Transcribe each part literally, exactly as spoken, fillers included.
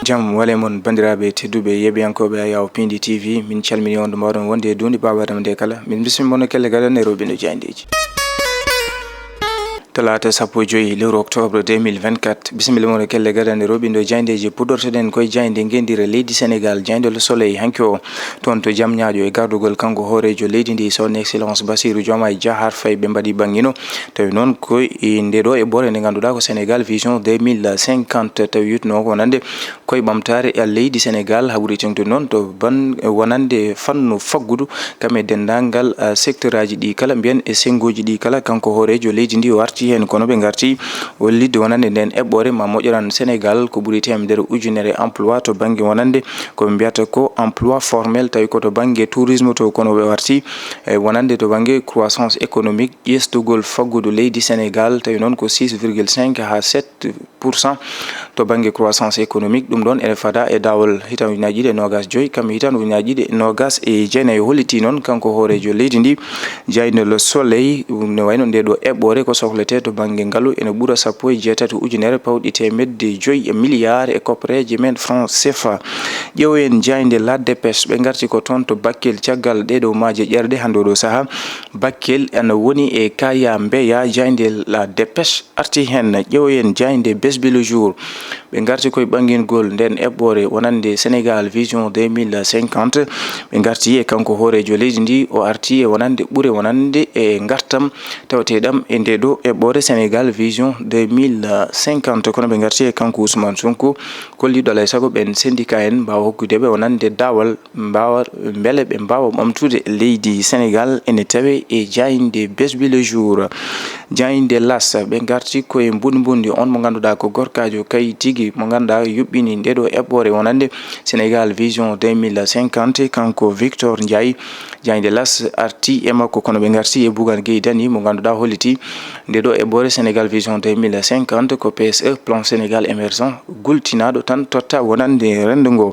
Jam wale mon, banndiraaɓe tedduɓe, yeeɓiyankooɓe Ayaw Pindi T V, min calmini on ɗo mbaawɗon wonde e duunde baabadam nde kala. Min bismii mon kelle gaɗan e roɓindo jayndeeji. Talaata sappo e joy lewru octobre deux mille vingt-quatre. Bisimilla mon kelle gaɗan e roɓindo jayndeeji. Puɗɗortoɗen koye jaynde ngendire leydi Sénégal, jaynde Le Soleil hanki o. Toon to Diamniadio e gardugol kanko hooreejo leydi ndi, son excellence Bassirou Diomaye Diakhar Faye, ɓe mbaɗi ɓangino. Tawi noon ko e nde ɗo eɓɓore nde ngannduɗaa ko Sénégal Vision deux mille cinquante, tawi yutnoo ko wonande koye ɓamtaare e leydi Sénégal, haa ɓuri teŋtude noon to ban-, wonande fannu faggudu, kam e denndaangal, ah, secteur aji ɗi kala, mbiyen e senngoji ɗi kala. Kanko hooreejo leydi ndi o arti heen, kono ɓe ngarti hollitde wonande nden eɓɓore ma moƴƴoran Sénégal ko ɓuri teemedere ujunere emploi to bannge wonande ko ɓe mbiyata ko emploi formel, tawi ko to bannge tourisme to, kono ɓe warti e wonande to bannge croissance économique, ƴeestugol faggudu leydi Sénégal, tawi noon ko six virgule cinq haa sept pour cent to bannge croissance économique. Ɗum ɗoon ene fada e daawol hitan ujunaaji ɗiɗi e noogas joy, kam hitan ujunaaji ɗiɗi e noogas e jeenayi. O holliti noon kanko hooreejo leydi ndi, jaynde Le Soleil, ne wayno nde ɗo eɓɓore ko sohlete to bannge ngalu ene ɓura sappo e jeetati ujunere pawɗi teemedde joy e milliard e koppareeje men franc C F A. Ƴeewoyen jaynde La Dépêche, ɓe ngarti ko toon to Bakel caggal ɗee ɗo maaje ƴerɗe hannde oɗo sahaa. Bakel ene woni e kaya mbeya, jaynde La Dépêche arti heen. Ƴeewoyen jaynde Bés Bi Le Jour, ɓe ngarti koye ɓangingol nden eɓɓore wonande Sénégal Vision deux mille cinquante. Ɓe ngarti e kanko hooreejo leydi ndi, o arti e wonande ɓure wonande e ngartam tawateɗam e nde ɗo eɓɓore Sénégal Vision deux mille cinquante. Kono ɓe ngarti e kanko Ousmane Sonko, kolliɗo alay sago ɓen syndicat en mbaawa hokkude ɓe wonande daawal mbaawa, mbele ɓe mbaawa ɓamtude leydi Sénégal, ene tawe e jaynde Bés Bi Le Jour. Jaynde L'As, ɓe ngarti koye mbundi mbundi on mo ngannduɗaa ko gorkaajo kay tigi mo ngannduɗaa yuɓɓini nde ɗo eɓɓore wonande Sénégal Vision deux mille cinquante, kanko Victor Ndiaye. Jaynde L'As arti e makko, kono ɓe ngarti e Bougane Gueye Dany mo ngannduɗaa holliti nde ɗo eɓɓore Sénégal Vision deux mille cinquante ko P S E, Plan Sénégal Émergent, gultinaaɗo tan totta wonande renndo ngo.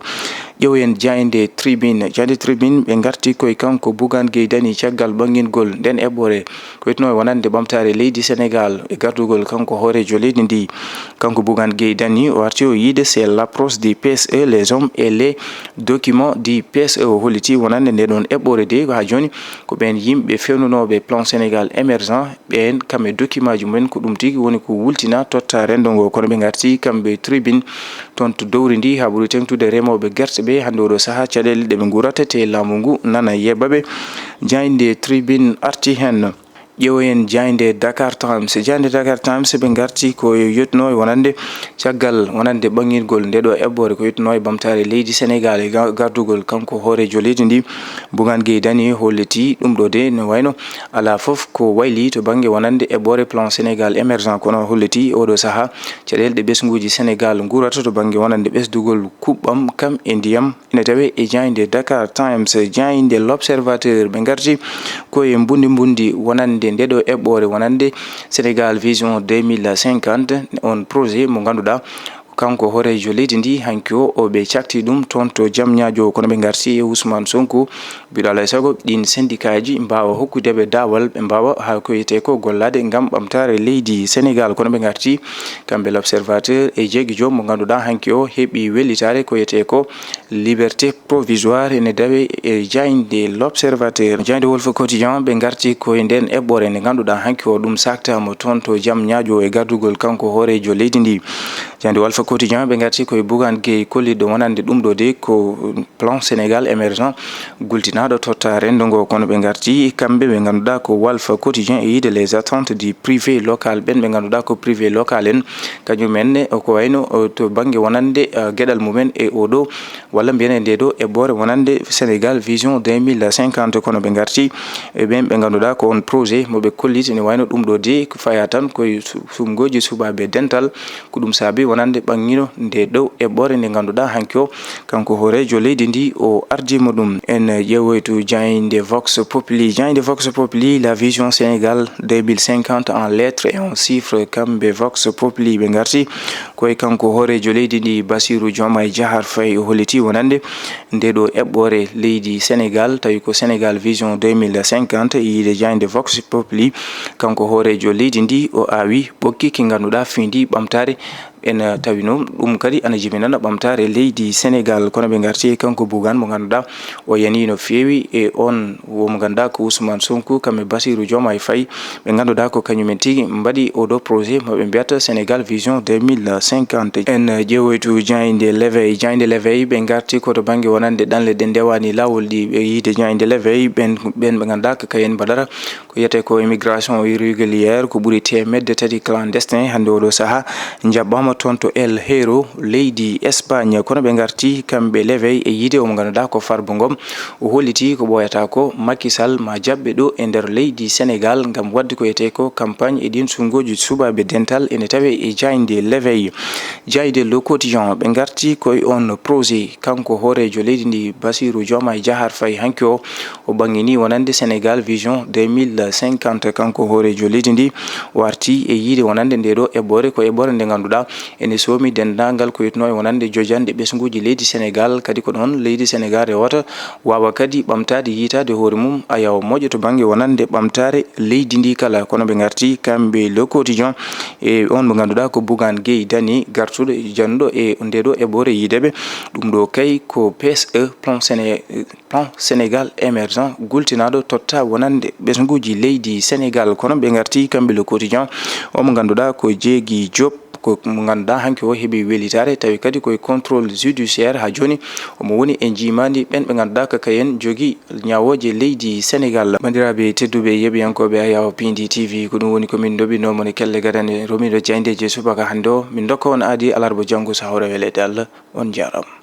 Ƴeewoyen jaynde Tribune. Jaynde Tribune, ɓe ngarti koye kanko Bougane Gueye Dany caggal ɓangingol nden eɓɓore ko wiyetnoo e wonande ɓamtaare leydi Sénégal e gardugol kanko hooreejo leydi ndi. Kanko Bougane Gueye Dany, o arti o yiide c'est l'approche du P S E, les hommes et les documents du P S E. O holliti wonande nde ɗon eɓɓore de, haa jooni ko ɓeen yimɓe fewnunooɓe Plan Sénégal Émergent, ɓeen kam e dokimaaji mumen, ko ɗum tigi woni ko wultina totta renndo ngo. Kono ɓe ngarti kamɓe Tribune toon to dowri ndi, haa ɓuri teŋtude remooɓe gerte ɓe hannde oɗo sahaa, caɗeele ɗe ɓe nguurata te laamu ngu nana yeɓa ɓe. Jaaynde Tribune arti heen. Ƴeewoyen jaaynde Dakar Times. Jaaynde Dakar Times, ɓe ngarti ko yotnoo e wonande caggal wonande ɓangingol nde ɗo eɓɓore ko yotnoo e ɓamtaare leydi Sénégal e ga-, gardugol kanko hooreejo leydi ndi, Bougane Gueye Dany, holliti ɗum ɗo de no wayno alaa fof ko wayli to bannge wonande eɓɓore Plan Sénégal Émergent. Kono holliti oɗo sahaa caɗeele ɗe ɓesnguuji Sénégal nguurata to bannge wonande ɓesdugol kuɓɓam kam e ndiyam ina tawe e jaaynde Dakar Times. Jaaynde L'Observateur, ɓe ngarti koye mbundi mbundi wonande nde ɗo eɓɓore wonande Sénégal Vision deux mille cinquante, on projet mo ngannduɗaa kanko hooreejo leydi ndi hanki o, o ɓe cakti ɗum toon to Diamniadio. Kono ɓe ngarti e Ousmane Sonko, mbiɗo alaa e sago ɗin syndicat ji mbaawa hokkude ɓe daawal, ɓe mbaawa haa ko wiyetee ko gollaade ngam ɓamtaare leydi Sénégal. Kono ɓe ngarti kamɓe L'Observateur e jeegi joom mo ngannduɗaa hanki o heɓi wellitaare ko wiyetee ko liberté provisoire, ene dawe e jaaynde L'Observateur. Jaaynde Walf Quotidien, ɓe ngarti koye nden eɓɓore nde ngannduɗaa hanki o ɗum saktaama toon to Diamniadio e gardugol kanko hooreejo leydi ndi. Jaaynde Walf Quotidien, ɓe ngarti koye Bougane Gueye, kolliɗo wonande ɗum ɗo de ko Plan Sénégal Émergent gultinaaɗo totta renndo ngo. Kono ɓe ngarti kamɓe ɓe ngannduɗaa ko Walf Quotidien e yiide les attentes du privé local, ɓen ɓe ngannduɗaa ko privé local en, kañum en ne ko wayno, o, to bannge wonande, eh, geɗal mumen e oɗo walla mbiyen e nde ɗo eɓɓore wonande Sénégal Vision deux mille cinquante. Kono ɓe ngarti e ɓen ɓe ngannduɗaa ko on projet mo ɓe kolliti, ne wayno ɗum ɗo de ko faya tan koye su-, suɓngooji suɓaaɓe dental. Ko ɗum saabi wonande ɓangino nde ɗo eɓɓore nde ngannduɗaa hanki o kanko hooreejo leydi ndi o ardimo ɗum. En ƴeewoytu jaaynde Vox Populi. Jaaynde Vox Populi, La Vision Sénégal deux mille cinquante en lettres et en chiffres, kamɓe Vox Populi ɓe ngarti koye kanko hooreejo leydi ndi, Bassirou Diomaye Diakhar Faye, o holliti wonande nde ɗo eɓɓore leydi Sénégal, tawi ko Sénégal Vision deux mille cinquante, e yiide jaaynde Vox Populi, kanko hooreejo leydi ndi, o awi ɓokki ki ngannduɗaa fii ndi ɓamtaare En tawino ɗum kadi ana jibinana ɓamtaare leydi Senegal, kono ɓe ngarti e kanko Bougane mo ngannduɗaa o yani no feewi e on wo mo ngannduɗaa ko Ousmane Sonko kam e Bassirou Diomaye Faye, ɓe ngannduɗaa ko kañumen tigi mbaɗi oɗo projet mo ɓe mbiyata Senegal Vision deux mille cinquante. En ƴeewoytu jaaynde L'Éveil. Jaaynde L'Éveil ɓe ngarti ko to bannge wonande ɗanle ɗe ndewani laawol ɗi. Ɓe yiide jaaynde L'Éveil ɓen, ɓen ɓe ngannduɗaa ko kayen mbaɗata ko wiyetee ko immigration irrégulière, ko ɓuri teemedde tati clandestin hannde oɗo sahaa njaɓɓaama toon to El Hierro, leydi Espagne. Kono ɓe ngarti kamɓe L'Éveil e yiide omo ngannduɗaa ko Farba Ngom. O holliti ko ɓooyata ko Macky Sall ma jaɓɓe ɗo e nder leydi Senegal ngam waɗde ko wiyetee ko campagne e ɗin sunnguuji suɓaaɓe dental ene tawe e jaaynde L'Éveil. Jaaynde Le Quotidien ɓe ngarti koye on projet kanko hooreejo leydi ndi Bassirou Diomaye Diakhar Faye hanki o. O ɓanngini wonande Senegal Vision deux mille cinquante. Kanko hooreejo leydi ndi o arti e yiide wonande nde ɗo eɓɓore, ko eɓɓore nde ngannduɗaa ene soomi denndaangal ko wiyetnoo e wonande jojanɗe ɓesnguuji leydi Senegal. Kadi ko ɗoon leydi Senegal rewata waawa kadi ɓamtaade yiytaade hoore mum, ayaw moƴƴo to bannge wonande ɓamtaare leydi ndi kala. Kono ɓe ngarti kamɓe Le Quotidien e on mo ngannduɗaa ko Bougane Gueye Dany, gartuɗo, jannuɗo e nde ɗo eɓɓore yiideɓe. Ɗum ɗo kay ko P S E, plan Séné-, plan Sénégal émergent, gultinaaɗo totta wonande ɓesnguuji leydi Senegal. Kono ɓe ngarti kamɓe Le Quotidien, omo ngannduɗaa ko Jeegi Diop, ko mo ngannduɗaa hanki o heɓi welitaare, tawi kadi koye contrôle judiciaire haa jooni omo woni e njiimaandi ɓen ɓe ngannduɗaa ko kayen jogii ñaawooje leydi Senegal. Banndiraaɓe tedduɓe yeɓiyankooɓe Ayaw P D T V, ko ɗum woni ko min ndoɓinoo mon e kelle gadane romiiɗo jaayndeeji subaka hannde o. Min ndokka on aadi alarba janngo so hawra weleede Allah. On njaaraama.